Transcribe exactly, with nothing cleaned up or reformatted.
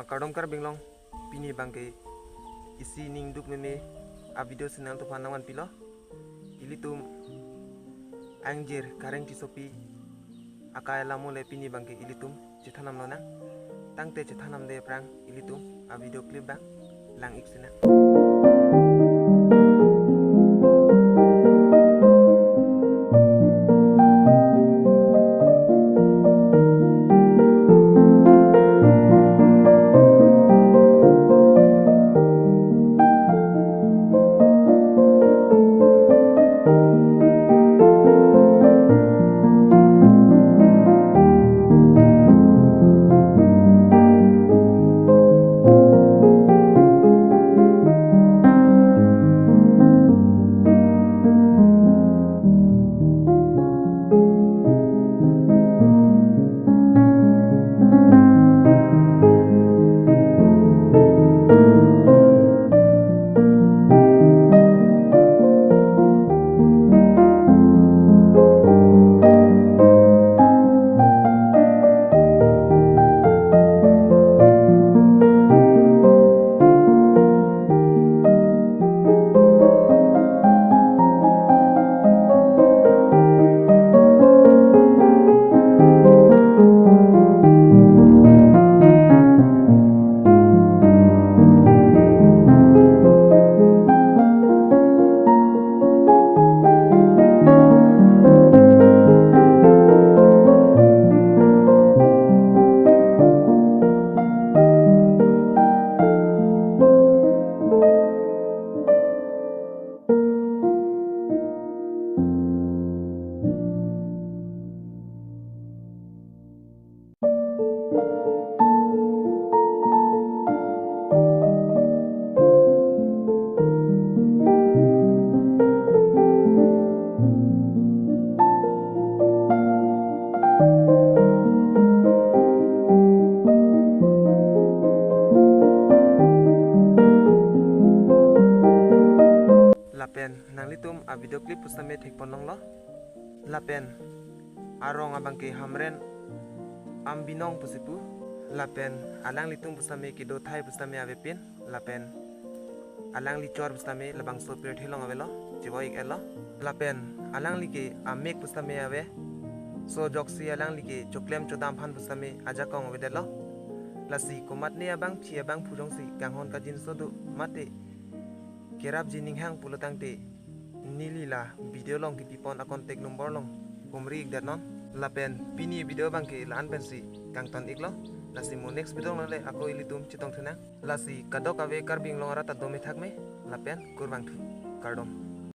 Kardom Karbi Anglong, pini abangke isi ningduk meme a-video si nangtumphan nangvanpilo. Ilitum angjir Kareng Tissopi akai alam le pini abangke ilitum chethan nam lonang. Tangte chethan namde aphrang ilitum a-video clip abang lang-ik sinang. Lapen nanglitum a-video clip pusitame thekpon longlo. Lapen arong abangke Hamren Ambinong pusi pu. Lapen alanglitum pusitame kedo thai pusitame avepin. Lapen alangli chor pusitame labangso pirthe along avelo, chevoi-ik-etlo. Lapen alangli ke amek pusitame ave. So ajoksi alangli ke choklem chodam aphan pusitame ajakong avedetlo. Lasi komatne abangpi abangphu jongsi kanghon kangjinso do mate kerapji ninghang pulo tangte neli la video along kepipon a-contact number along pumri-ikdetnon. Lapen pini video abangke la-an pensi kangton-iklo. Lasi mo next video along le ako ilitum chetongthu nang. Lasi kadokave Karbi Anglong arat ta dome thakme lapen kurvangthu. Kardom.